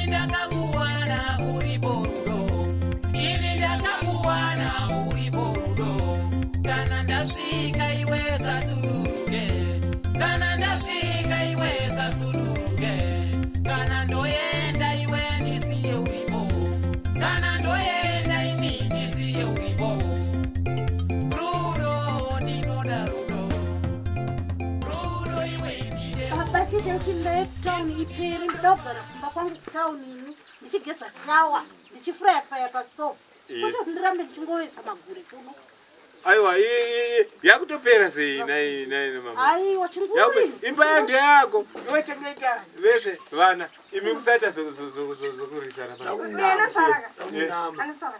Ini ndakakuwana uripo rudo. Ini ndakakuwana uripo rudo. Kana ndasvika iwe sasuduruke. Kana ndasvika iwe sasuduruke. Kana ndoenda iwe ndisiye uripo. Kana ndoenda imi ndisiye uripo. Rudo ndinoda rudo. Rudo iwe ndide. Baba chite chimba yekutauni ipere ndoda kugara kumba kwangu kutauni ini ndichigeza flour ndichifuraya furaya pastove kwete kuti ndirambe ndichingovesa magure kuno. Aiwa, yakutopera sei nai nai mama. Aiwa chinguri. Imba ya ndeyako. Iwe chengeta vese vana. Imi musaita zvokurwisana pana.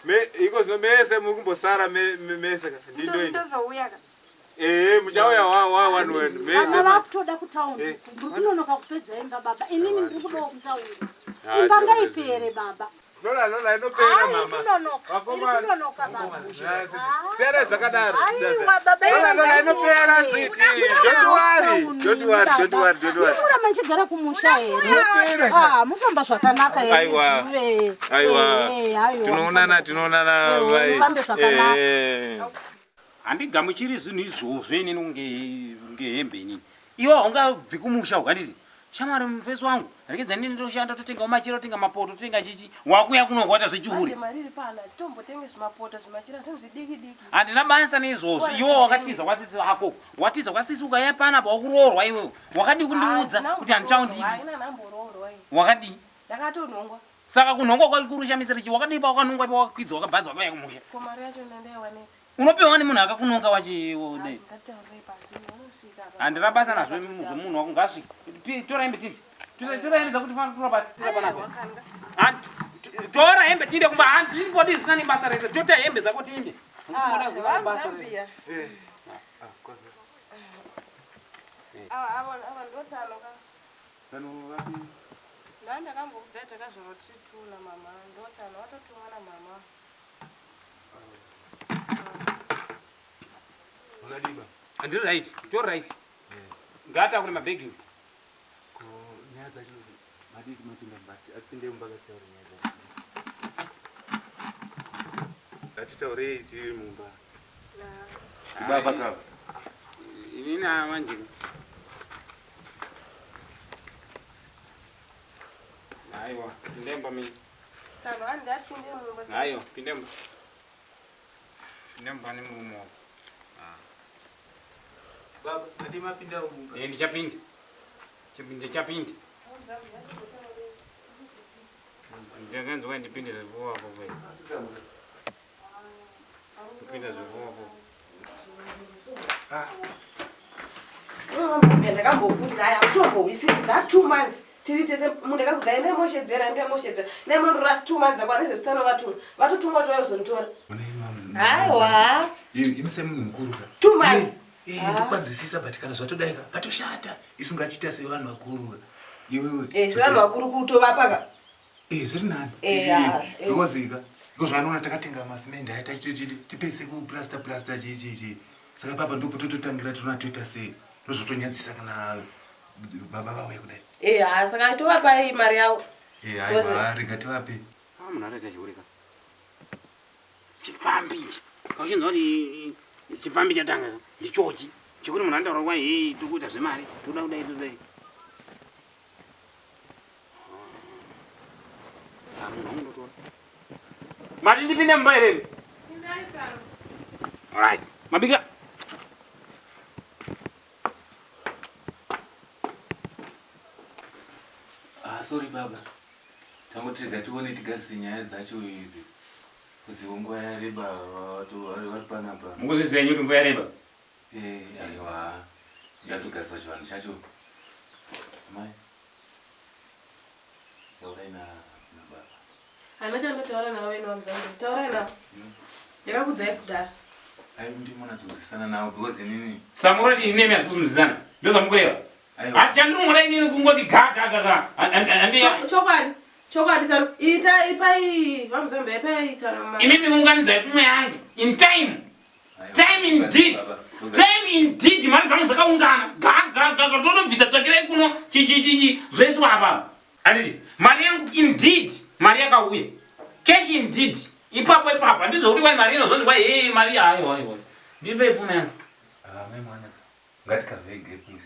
Me iko zvino mese muri kumbosara mese ka. Ndindoenda. Ndozouya ka. Eh, muchauya wa wa wanu wenu. Mese. Vana vakutoda kutauni. Eh. Ndiri kunonoka kupedza imba baba. Inini ndiri kudawo kutauni. Ah, Imba ngaipere baba. Lola Lola inopera Ai, mama. kunonoka. Iri Vakomana. kunonoka baba. Siyana zvakadaro. Aiwa baba. Lola Lola inopera sweetie. Don't worry. Don't worry, don't worry, don't worry. Muramba ndichigara kumusha here? Inopera sha. Ah, mufamba zvakanaka here? Aiwa. Eh, Aiwa. eh, aiwa. Tinoonana tinoonana Eh, vai. mufambe zvakanaka. Eh. Handigamuchiri zvinhu izvozvo inini kunge kunge hembe inini. Iwe haungabvi kumusha ukanditi shamwari mufesi wangu rekedza nini ndoshanda totengawo machira totenga mapoto totenga chichi wakuya kuno kuita zvechihure. Manje mari iri pano hatitombotenge zvimapoto zvimachira zvinhu zvidiki diki. Handina basa neizvozvo iwe wakatiza kwasisi vako watiza kwasisi ukauya panapa wakuroorwa iwewe wakadii kundiudza kuti handichaundidi Haina nhamboroorwa iyi. wakadii Ndakatonhongwa. saka kunhongwa kwakurushamisa richi wakadii pawakanhongwa pawakakwidzwa wakabhazi wakauya kumusha Ko mari yacho ndaiwanepi? Unopiwa nemunhu akakunonga wachiodei. Ngatitaurei pasi vanosvika apa. Handina basa nazvo zvemunhu wako ngaasvike. Tora hembe tinde. Tora hembe dzakuti fana tora basa tira panapa. Tora hembe tinde kumba handibodi zvisina nebasa rese. Tota hembe dzako tinde. Ah, Zambia. Eh. Ava ava ava ndotano ka. Tsano vapi? Nda ndakambokudzai takazvarwa tiri two namama ndotano watotumwa namama. Unadiba. Andiri right, to right. Ngatakure mabhegi. Ko nyaya dzacho madii mapinda mumba atipinde mumba katitaure nyaya dzacho. Ngatitaurei tiri mumba. Baba kava. Inini manje. Aiwa, ndemba mimi. Tsano handi atipinde mumba. Aiwa, pinde mumba. Pinde mumba nemurume wako. Ah. Baba, madii mapinda mumba. Eh, ndichapinda. Chapinda, chapinda. Ndakanzwa ndipinde zvifuwa apo kwe. Kupinda zvifuwa apo. Ah. Ndakambokudzai hamutombohwisisi dza 2 months tiri tese mundakakudzai ndaimoshedzera ndaimoshedzera ndaimondorasi 2 months akwana nezvezvisano vatumwa vatotumwa kuti vaizonditora aiwa imi semunhu mukuru ka 2 months eh, ndokwanzwisisa but kana zvatodai ka patoshata isu ngatichiita sevanhu vakuru ka iwewe eh, sevanhu vakuru kutovapa ka Eh, zviri nani Eh, ah, eh. because ka iko zvanoona takatenga masimende aya tachitoti tipese kuplaster plaster chii chii chii saka papa ndipo tototangira toona toita sei ndozvotonyadzisa kana baba vauya kudai Eh, ah, saka tovapai mari yavo Eh, aiwa rega tivape Ah, munhu atoita chihure ka. Chipfambi ichi. Kauchinzwa kuti chipfambi chatanga ka, ndichochi. Chekuti munhu anotaura kwai hei tiri kuita zvemari, toda kudai todai. Ah, munhu wangu ndotora. Mati ndipinde mumba here? Alright. Mabika. Ah, sorry baba. Tangoti rega tione tigadzise nyaya dzacho idzi. Kuziva nguva yareba vari panapa. Mukuzviziva henyu kuti nguva yareba? Eh, aiwa. Ndatogadzisa chivanhu chacho. Amai. Taurai na na baba. Hana chandotaura navo ini vamuzambi. Taurai navo. Ndakakudzai kudhara. Ai ndimonatsozivisana navo because inini Samurati ini nemi hatisi kunzwisisana. Ndozvamukureva. Aiwa. Hachandinongoda inini kungoti ga ga ga ga. Handi Chokwadi. Chokwadi tsano. Ita ipai vamuzambi ipai tsano mari. Imimi unganidzai kumwe yangu in time. Time indeed. Time indeed mari dzangu dzakaungana. Ga ga ga ga totobvisa tsvakirai kuno chi chi chi chi zvese apa. Handiti mari yangu indeed mari yakauya cash indeed ipapo ipapo handizvokuti kwai mari inozonzi kwai hee mari aiwa aiwa ndipei pfuma yangu. Ah, mai mwana ngatikavhei gap iri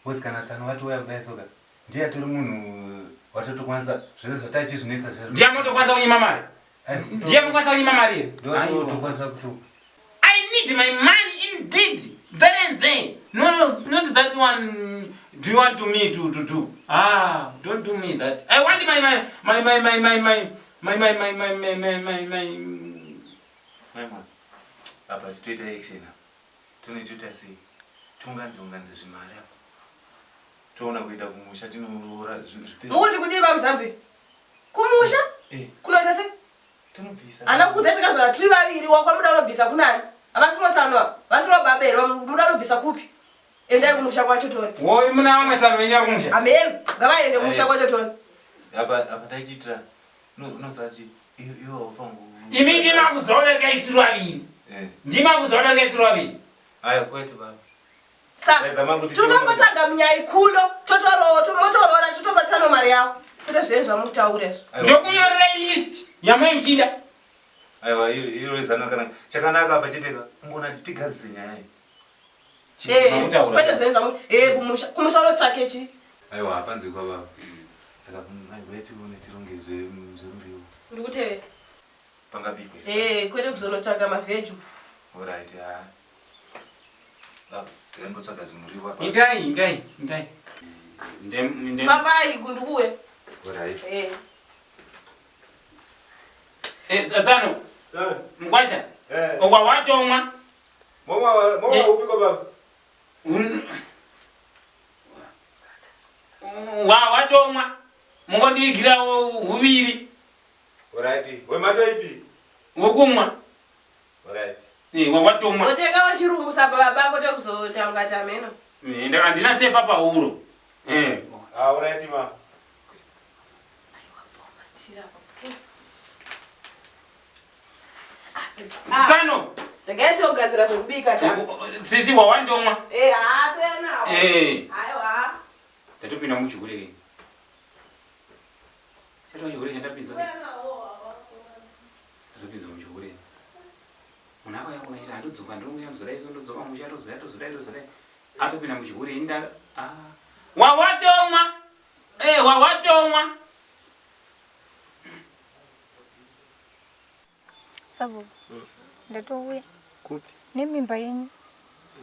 because kana tsano vatouya kudai soka ndiye atori munhu watotokwanisa zvese zvataichizvinetsa zviya Ndiye motokwanisa kunyima mari. Ndiye mokwanisa kunyima mari here? Ndotokwanisa kuto I need my money indeed there and then. No, no, not that one. Do you want to me to, to do? Ah, don't do me that. I want my my my my my my my my my my my my my my my mai mwana apa titoita action apa tonoitoita sei tiunganze unganze zvimari apa toona kuenda kumusha tinoroora zvipedza Mukuti kudii vaMuzambi? Kumusha? Eh. Kunoita sei? Tinobvisa. Ana kudza tikazvara tiri vaviri wakwa muda unobvisa kunani? Havasiro tsano ava. Vasiro baba here muda unobvisa kupi? Endai kumusha kwacho toni. Woi muna vamwe tsano venyu vari kumusha. Amen. Ngavaende kumusha Eh. kwacho toni. Apa apa taichiitira no unosati iwe haufangu. Imi ndima kuzoona isu tiri vaviri. Eh. Ndima kuzoona isu tiri vaviri. Aya kwete baba. Saka Taizama kuti totongotsvaga munyai kuno totoroora motoroora totobatsana mari yavo. Kwete zvenyu zvamukutaura izvo. Aiwa. Ndokunyorerai list yamai muchida. Aiwa iro izano kana chakanaka apa chete ka ungoona kuti tigadzise nyaya iyi. Eh, Makutaura. kwete zvenyu zvamu eh kumusha kumusha unotsvake chi? Aiwa hapanzi kwa baba. Saka aiwa tione tironge zvemuriwo. Ndikutevera. Pangabikwe. Eh, kwete kuzonotsvaga mavheji. Alright ha. Baba, tikambotsvaga zvimuriwo apa. Indai, indai, indai. Ndem ndem. Fambai ndikuuya. Alright. Eh. Eh, tsano, mkwasha. Eh. Ukwa watomwa. Moma moma Eh. upiko baba. Wa watomwa. Mungondiigirawo huviri Alright. Wemato ipi? wokumwa. Alright. Eh, wa watomwa. Otengawo chirungu saba baba kwete kuzoita ungati ameno. Eh, Handina sefa pahuro. Eh. Ah, alright ma. Tsano, Regai togadzira zvekubika ta. sisi wa wandomwa. Eh, haa toya nawo. Eh. Aiwa. Tatopinda muchigure kei. Chatova chigure chandapinza. Toya nawo. Tatopinza muchigure. Munhu akauya kunoita andodzoka ndinouya ndozodai so ndodzoka musha tozodai tozodai tozodai. Atopinda muchigure inda ah. Wa watomwa. Eh, wa watomwa. Sabhuku, ndatouya Kupi? nemimba yenyu.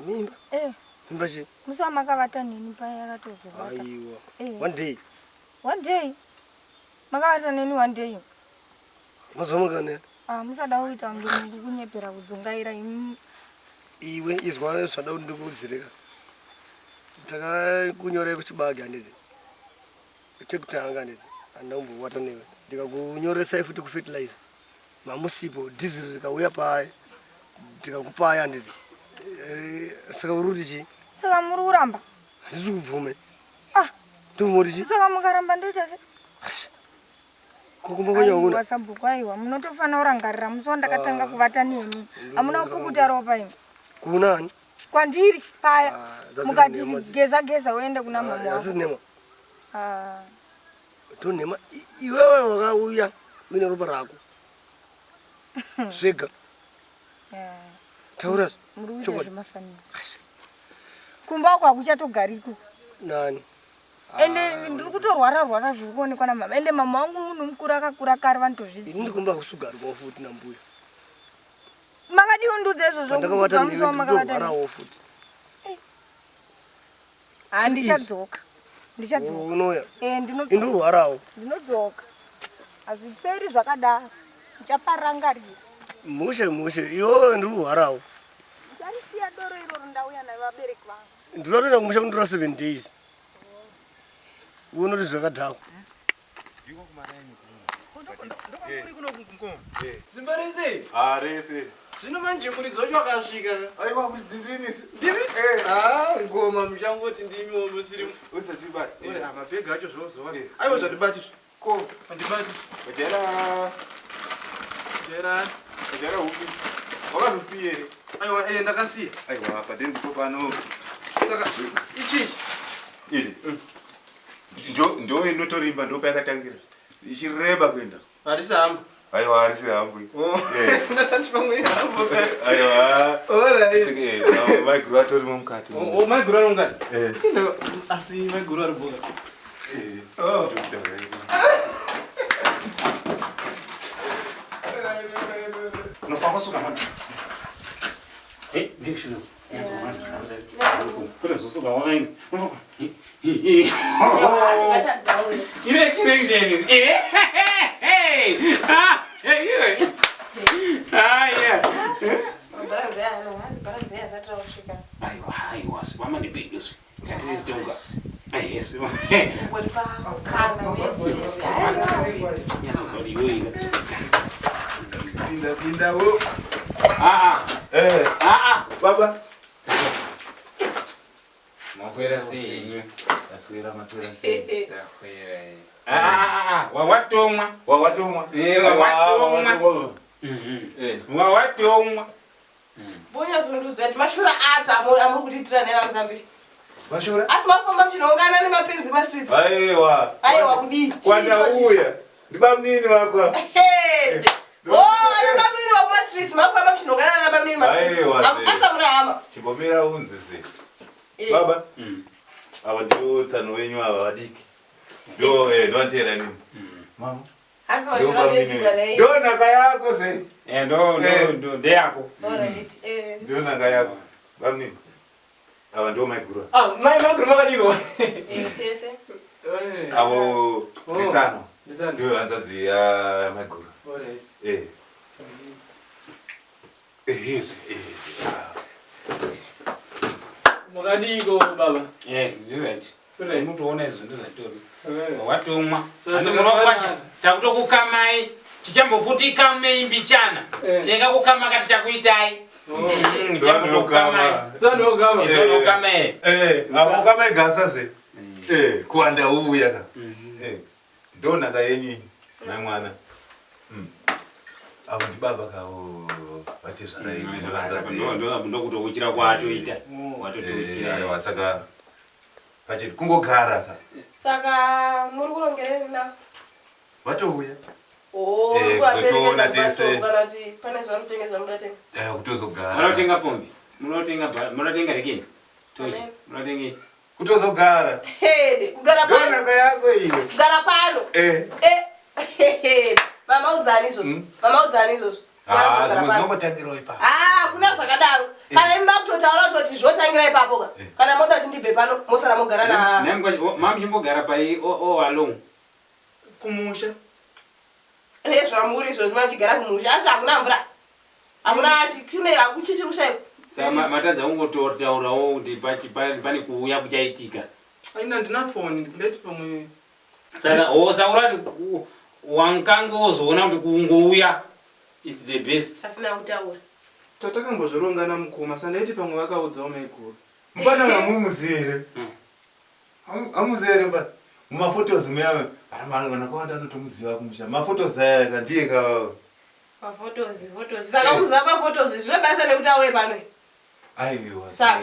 Mimba? Eh, Mimba chii? musi wamakavata neni paya yakatozovata. Aiwa. Eh. One day. One day. Makavata neni one day. Mazuva mangani? Ah, musada kuita kunge muri kunyepera kudzungaira imi. Iwe izwa zvada kuti ndikuudzireka. Takakunyorei kuchibage handiti? Chekutanga handiti? Handina kumbovata newe. Ndikakunyoresai futi kufertilizer. Mamusipo diesel rikauya paya. Tikakupaya handiti? Eh, Saka uri kuti chii? Saka muri kuramba? Handisi kubvume. Ah. Ndobvuma kuti chii? Saka mukaramba ndoita se? Kokumba kwenyu Aiwa hakuna? sabhuku aiwa munotofanira kurangarira musi wandakatanga Ah. kuvata nemi. Hamuna kupukuta ropa imi. Kuna ani? Kwandiri paya Ah, dzasiri mukati nhema dzi. geza geza uende kuna mama Asi wako. nhema. Ah. Tonhema. Iwewe wakauya uine ropa rako. Zvega. Yeah. Taura. muri kuita Chokwadi. zvemafanisi kumba uko hakuchatogariko Nani? ende ndiri kutorwara rwara zviri kuonekwa namama ende mama wangu munhu mukuru akakura kare Ini vanotozviziva ndikumba kusugarwawo futi nambuya. makadii undiudza izvozvo Pandakavata kubva musi newe wamakavata neni? nditorwarawo futi. Ha, ndichadzoka ndichadzoka Unouya. Eh, ndinodzoka Indorwarawo. ndinodzoka hazviperi zvakadaro ndichaparangarira Mushe mushe iwewe ndirkurwarawo. ndicharisiya doro iroro ndauya navabereki vangu Ndinotoenda kumusha kundora 7 days. Uone kuti zvakadhakwa. Simba rese. Ah, rese. Zvino manje muridzi wacho akasvika. Aiwa muridzi ndini. Ndimi? Ah, ngoma muchangoti ndimi musiri. Usachibata. Ore ah mabhegi acho zvozowa. Aiwa zvandibati. Ko, Andibati. Ujera. Jera. Ujera upi? Wakazosiya here? Aiwa eh ndakasiya. Aiwa padeni ndipo pano. Saka ichi ichi. Izvi. Ndo inotorimba ndo payakatangira. Ichireba kuenda. Harisi hambo. Aiwa harisi hambo. Oh. Ndati pamwe hambo. Aiwa. Alright. Eh, maiguru atorimo mukati. Oh, maiguru ari mukati. Eh. Asi maiguru ari boka. Eh. Oh. Unofamba kusuka mwana. Eh, ndiyo shino. Kwete zosuka wakaini. Erection, erection. Eh, hey. Ah, eh, ah, yeah. Aiwa, aiwa, mama ni big. Ngatisitonga. Yes. Pinda pinda wo. Ah ah. Eh. Ah ah. Baba. Maswera sei henyu? Maswera maswera sei. Ndahwera. Ah ah ah. Wawatomwa. Wawatomwa. Eh, wawatomwa. Eh. Wawatomwa. Bonyazondudza kuti mashura api amuri kutiitira nevamuzambi Mashura? asi mafamba muchinoungana nemapenzi mastreets Aiwa. aiwa kudii Kwandauya. Ndibamnini wako. Anabamnini wako mastreets mafamba muchinoungana nabamnini mastreets Aiwa, sei. asi hamuna hama Chimbomira unze sei. Eh. Baba. Ava ndivo tsano wenyu ava vadiki. Ndo eh ndovanteera nini. Mama. asi Ndo mashura bamnini. atoitika nei Ndo nhaka yako sei. Eh, ndo ndo ndo ndeyako. Alright, eh. Ndo nhaka yako. Bamnini. Ava ndo maiguru. Ah, mai maguru makadiko. Eh, tese Avo Oh. nditsano. Nditsano. Ndiyo hanzvadzi ya maiguru. Alright. Eh. Eh, izvi, izvi. Ah. Makadiko baba. Eh, ndiright. Right. Unotoona izvo ndozvatori. Eh. Watomwa. Saka Andi munokwasha. takafanana. Takutokukamai. Tichambokuti kamei mbichana. Eh. Tenga kukama kati takuitai. Oh. Tichambotokukamai. Sanokama. Eh. Izonokama eh. Eh, avo kamaigasa se. Eh, kuwanda uya ka. Eh. Ndo nhaka yenyu iyi, mai mwana. Mm. Avo ndibaba kavo vatezvara imi ndo hanzvadzi yenyu. Ndokutouchira kwaatoita. Eh, Watotouchira. aiwa saka pacheti kungogara ka. saka muri kurongerei na Vatouya. Oh, Eh, kuvaperekedza kutoona kubasa tese. kana kuti pane zvamutenga zvamudatenga Eh, kutozogara. Munotenga pombi. Munotenga munotenga rekeni. Tochi. Amen. Munotenga Kutozogara. Hede, kugara Ndo pano nhaka yako iyo. kugara pano Eh. Eh, mamaudzani izvozvo Mm. mamaudzani izvozvo Ah, Kugara zvimwe pano. zvinongotangirawo ipapo. Ah, hakuna zvakadaro kana imi makutotaura kutoti zvotangira ipapo ka Eh. kana moda kuti ndibve pano mosara mogara na Mamuchimbogara pai all along. Kumusha. nezvamuri izvozvo mamuchigara kumusha asi hakuna mvura hakuna kune hakuchichiri kushaikwa Saka matadza kungotaurawo kuti pane kuuya kuchaitika. Aina ndina phone ndati pamwe. Saka saura kuti wangangozoona kuti kungouya is the best. asina kutaura Tatakambozvirongana mukoma sandaiti pamwe vakaudzawo maiguru. Mufana hamumuzivi here? Hamuzivi here mufana? Mumafotos muya vanhu vakawanda vanotomuziva kumusha. Mafotos aya ka ndiye ka mafotos fotos saka muziva pafotos zvine basa nekuti auye pano aiwa. Saka.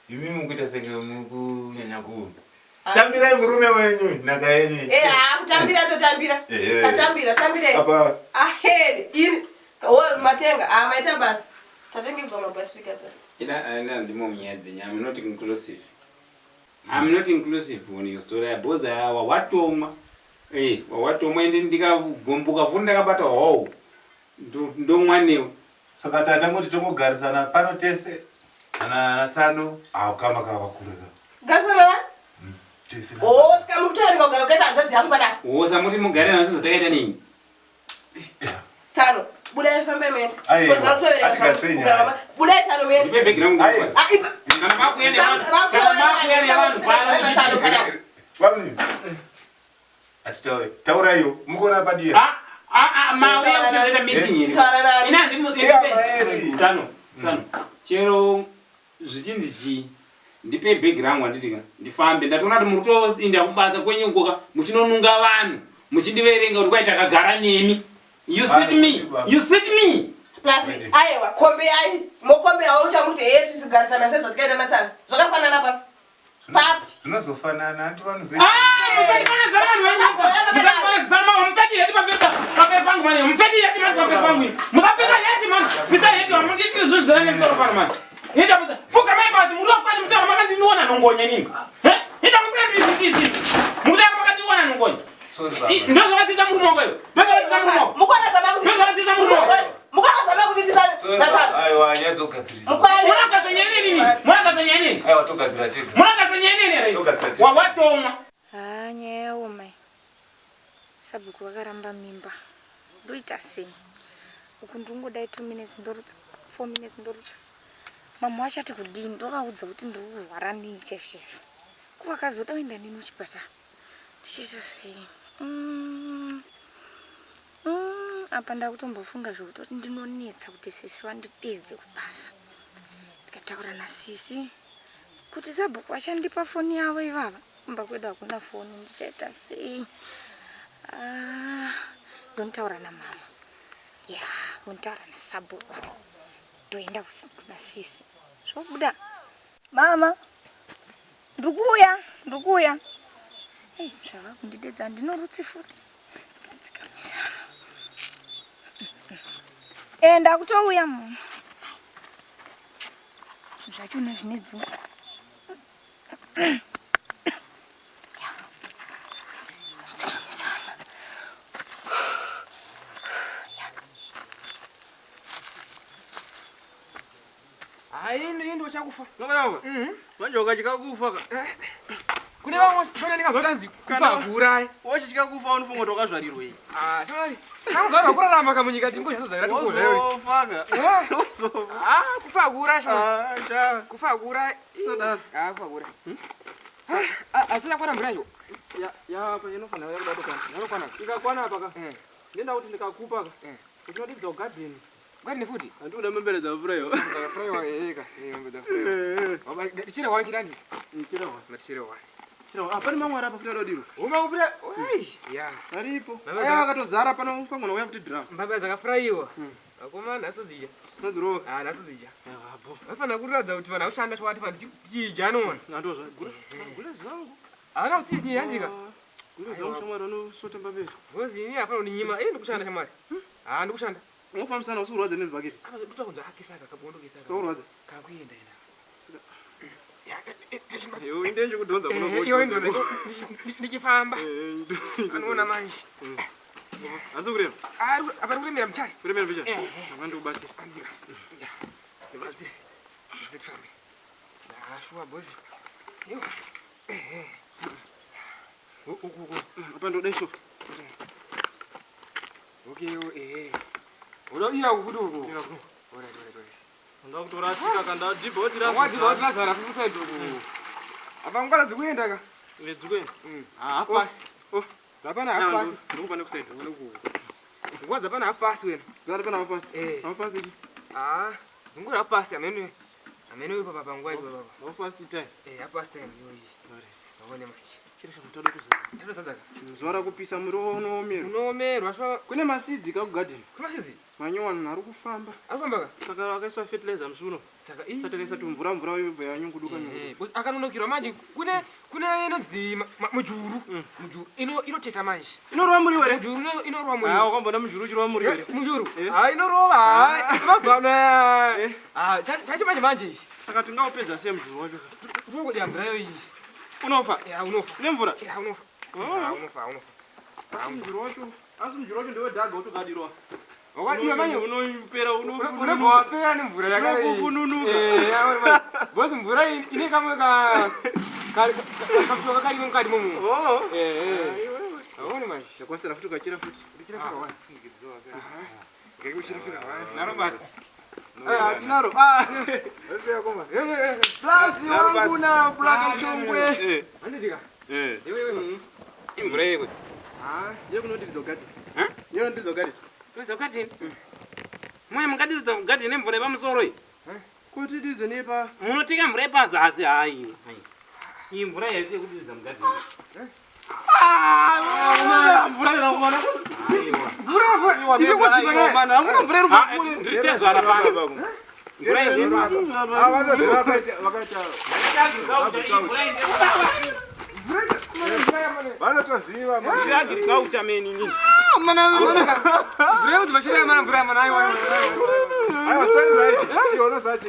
Imi mukuita senge mukunyanya ku. Tambirai murume wenyu nhaka yenyu. Eh, haa kutambira totambira Eh, eh. tatambira tambirei Apa ahede ini wo matenga ah maita basa tatengegwa mabhatirika ta Ina ina ndimo munyaya dzenyu. I'm not inclusive. I'm not inclusive on your story. Because wawatomwa. Eh, wawatomwa ende ndikagombuka futi ndakabata hwawo. Ndomwa newe. saka tatangoti tongogarisana pano tese ana tsano akama kavakurira. garisana Tese. o sika mukutoerenga kugara kukaita hanzvadzi yangu panapa Wosa muti mugare nazvo zvatakaita nini? tano budai fambe mende Aiwa, Because vakutoverenga atikasei zvangu kugara nyaya. budai tano mende Ndipe bhegi rangu Aiwa. ndokwazi. Ah, ipa Kana makuya nevanhu, kana makuya nevanhu pano. Tano panapa Vamni. Atitaure. Tauraiwo. Mukuona padiya. Ah, ah, ah, mauya kutozoita meeting here. Taura nani? Ina handimu Iya, maeri. Tsano, tsano. Chero zvichinzi chii? Ndipe bhegi rangu handitika. Ndifambe. Ndatoona kuti muri kutoinda kubasa kwenyu uko muchinonunga vanhu. Muchindiverenga kuti kwai takagara nemi. You sit me. You sit me. Plus aiwa kombe yai mokombe yawo uchamuti heye tisigarisana sezvatikaita natsano zvakafanana pa Papi. Zvinozofanana hanti vanozo. Ah, musandifananidzana vanhu venyika. Musandifananidzana mama mupfeki heti pamberi pamberi pangu mani. Mupfeki heti mani pamberi pangu. Musapfeka heti mani. Bvisa heti mani. Munditi zvinhu zviranye musoro pano mani. Ita musa. Fuga mai pasi muri wakwacho mutaura makandiniona nongonya nini. He? Ita musingandizwisisi. Mutaura makandiona nongonya. Sorry baba. Ndozvakadzidzisa murume wako iwe. Ndozvakadzidzisa murume wako. Mukwana zvamakuti. Ndozvakadzidzisa murume wako. Mukwana zvamakuti natano. Aiwa nyadzogadzirisa. Mukwana. Munakadza nyaya nini? Munakadza nyaya nini? Aiwa togadzira tega. Munakadza nyaya nini here? Togadzira tega. Wawatomwa. Haa nyaya yaoma iyi. Sabhuku vakaramba mimba. Ndoita sei? Uku ndingodai 2 minutes ndorutsa, 4 minutes ndorutsa. Mama vachati kudini? Ndovaudza kuti ndiri kurwara nei chaizvo chaizvo. Ko vakazoda kuenda neni kuchipatara. Ndichaita sei? Mm. Apa ndakutombofunga zvekutoti ndinonetsa kuti sisi vandidedze kubasa. Ndikataura nasisi kuti sabhuku vachandipa foni yavo ivava. Kumba kwedu hakuna foni ndichaita sei? Ah, ndonitaura namama. Ya, ndonitaura nasabhuku. Ndoenda kuna sisi. Zvobuda. Mama, ndikuuya, ndikuuya. Ei, zvava kundidedza ndinorutsi futi. Dzikamisana. Eh, ndakutouya mama. Zvachona zvine dzungu. Dzikamisana. Hayi ndo chakufa. Nokanava. Manje ukachika kufa ka. Kune vamwe shona ndingazotanzi kufa hakuurayi. Wochitya kufa unofunga kuti wakazvarirwei. Ah, shona. Takugara kurarama kamunyika tingoshanda tikuzvayo. Wozofa ka. Wozofa. Ah, kufa hakuurayi shona. Ah, sha. Kufa hakuurayi. Sadaro. Ah, kufa hakuurayi. Ah, asina kwana mvura iyo. Ya, ya apa inofanira kuda kutokwana. Inokwana. Ikakwana apa ka. Ndenda kuti ndikakupa ka. Uchinodibza kugadheni. Garden futi. Handikuda membere dzamvura iyo. Dzakafurayiwa eka. Mombe dzakafurayiwa. Tichire wani chirandi. Tichire wani. Tichire wani. Chire wani. Ah, pane mamwe ari apa futi adodirwa. Uma kupira. Oi. Ya. Aripo. Aya akatozara pano pangona uya futi drum. Mbambe dzakafurayiwa. Vakomana nhasi dzidya. Nadzirova. Ah, nhasi dzidya. Vafanira kuratidza kuti vanhu vakushanda chwati vanhu tichidya noona. Ndozva. Gule zangu. Havana kutsizinya handika. Gule zangu shamwari anosota mbamberi. Ngozi ini hapana uninyima. Eh, ndikushanda shamwari. Ah, ndikushanda. Unofambisana usikurwadza nezvibhaketi. Ndoda kunzwa akesaka kabondo kesaka. Kakurwadza. Kakuenda enda. Iwe inde ndikudhonza kuno. Iwe ndodonza. Ndichifamba. Anoona manje. Asi kurema. Apa kuremera mchana. Kuremera mchana. Saka ndikubatsira. Anzika. Ya. Ndibatsire. Ndibatsire tifambe. Ah, shuwa bozi. Yo. Uku uku. Apa ndoda ishofu. Okay, eh. Unoira kufuti uku. Ira kuno. Alright, alright, alright. Ndakutorasika kana ndadhibha kuti razara. Wadhibha kuti razara futi side uku. Apa ngwara dzikuenda ka. Dzikuenda. Ah, half past. Oh, Zapana half past. Ndikupa nekuside. Nguva dzapana half past wena. Dzari pana half past. Eh. Half past ichi. Ah, dzingori half past amene. Amene ipo papa nguva ipo papa. Half past time. Eh, half past time iyoyi. Alright. Vaone manje. Chiri chamutoda kuzadza. Toda sadza. Zuva rakupisa muriwo unoomerwa. Unoomerwa swa. Kune masidzi ka kugadheni. Kune masidzi? Manyowani ari kufamba. Ari kufamba ka? Saka akaiswa fertilizer musi uno. Saka ii. Saka takaisa tumvura mvura yobva yanyunguduka nyunguduka. Akanonokirwa manje kune kune inonzi mujuru. Mujuru ino inoteta manje. Inorova muriwo here? Mujuru inorova muriwo. Ah, wakambona mujuru uchirova muriwo here? Mujuru. Ah, inorova. Mazuva ano. Ah, chacho manje manje. Saka tingaupedza sei mujuru wacho? Tinongodya mvura iyoyi. Unofa? Ya, unofa. Nemvura? Ya, unofa. Ah, unofa, unofa. Asi mujuru wacho, asi mujuru wacho ndewedhaga utogadirwa. Wakadira manje unopera unobva wapera nemvura yakadai. Unofufununuka. Eh, bosi mvura iyi ine kamwe ka kamushoka karimo mukati momo. Oh. Eh, eh. Aone manje. Yakwasira futi ukachira futi. Ndichira futi kawani. Ngekuchira futi kawani. Naro basi. Ah, tinaro. Ah. Plus wangu na Braka Chongwe. Handitika. Eh. Iwe iwe. Imvura yekwe. Ah, Ndiye kunodiridza kugadheni. Eh? Ndiye kunodiridza kugadheni. Kudiridza kugadheni? Mwe mungadiridza kugadheni nemvura yepamusoro iyi. Kuti diridze nepa. Munoteka mvura yepazasi hayi. Iyi mvura yese yekudiridza mugadheni. Ah, mvura inoona. Aiwa. Mvura iri kudziva naye. Hamuna mvura iri Ah, ndiri tezvara pano. Vanotoziva Agriculture man inini.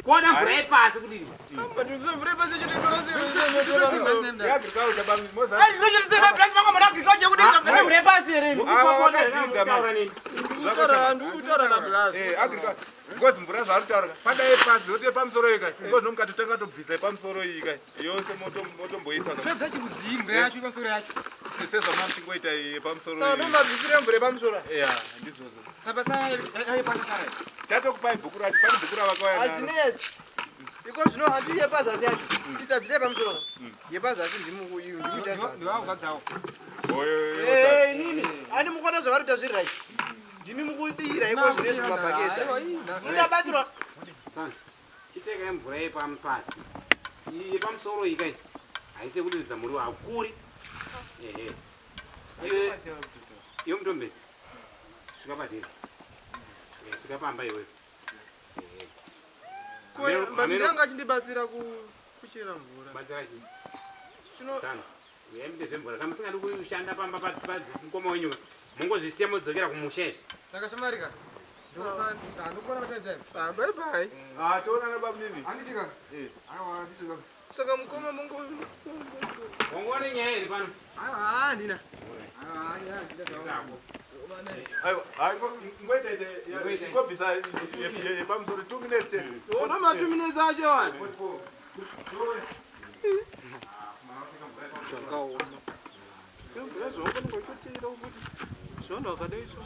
Kuona mvura yepasi kudini? Ngozi mvura zvaari kutaura padai pasi yote pamusoro ika ngozi nomukatotanga tobvisa yepamusoro iyi ka yose motomboisa Tobvisa chirudzii mvura yacho yepamusoro yacho? Sezvamuna muchingoita yepamusoro. Saka ndomabvisire mvura yepamusoro. Ya, ndizvozvo. Saka pasara Chatokupai bhuku racho, pane bhuku ravakauya naro. Hazvinetsi. Iko zvino handi yepazasi yacho. Tisabvise yepamusoro. Yepazasi ndimuchazadza. Ndivakuzadzawo. Eh, inini handi mukuona zvavari kuita zviri right. Ndimi mukudira iko zvine zvimabhaketsa. Munoda batsirwa. Chitekai mvura yepapasi. Iyi yepamusoro iyi kai haisi yekudiridza muriwo, hakuri. Ehe. Iwe iwe mutombe. Svika padera. Eh, svika pamba iwewe. Ehe. But ndanga achindibatsira kuchera mvura. Batsira chii? Chino Tsano. Uyai muite zvemvura. Kana musingadi kushanda pamba pamukoma wenyu, mungozvisiya modzokera kumusha izvi. Saka shamarika. Ndokona matime time. Ah, bye bye. Ah, toonana bamunini. Handiti ka? Aiwa, ndizvo. Saka mukoma mungu Wangoona nyaya iri pano. Aiwa, handina. Aiwa, handina. Aiwa, hai, ngoita ite ngobvisa yepamusoro 2 minutes chete. Ona ma 2 minutes acho wani. Zvakaoma. Mvura zvaungongochotera kuti zvona wakadai so.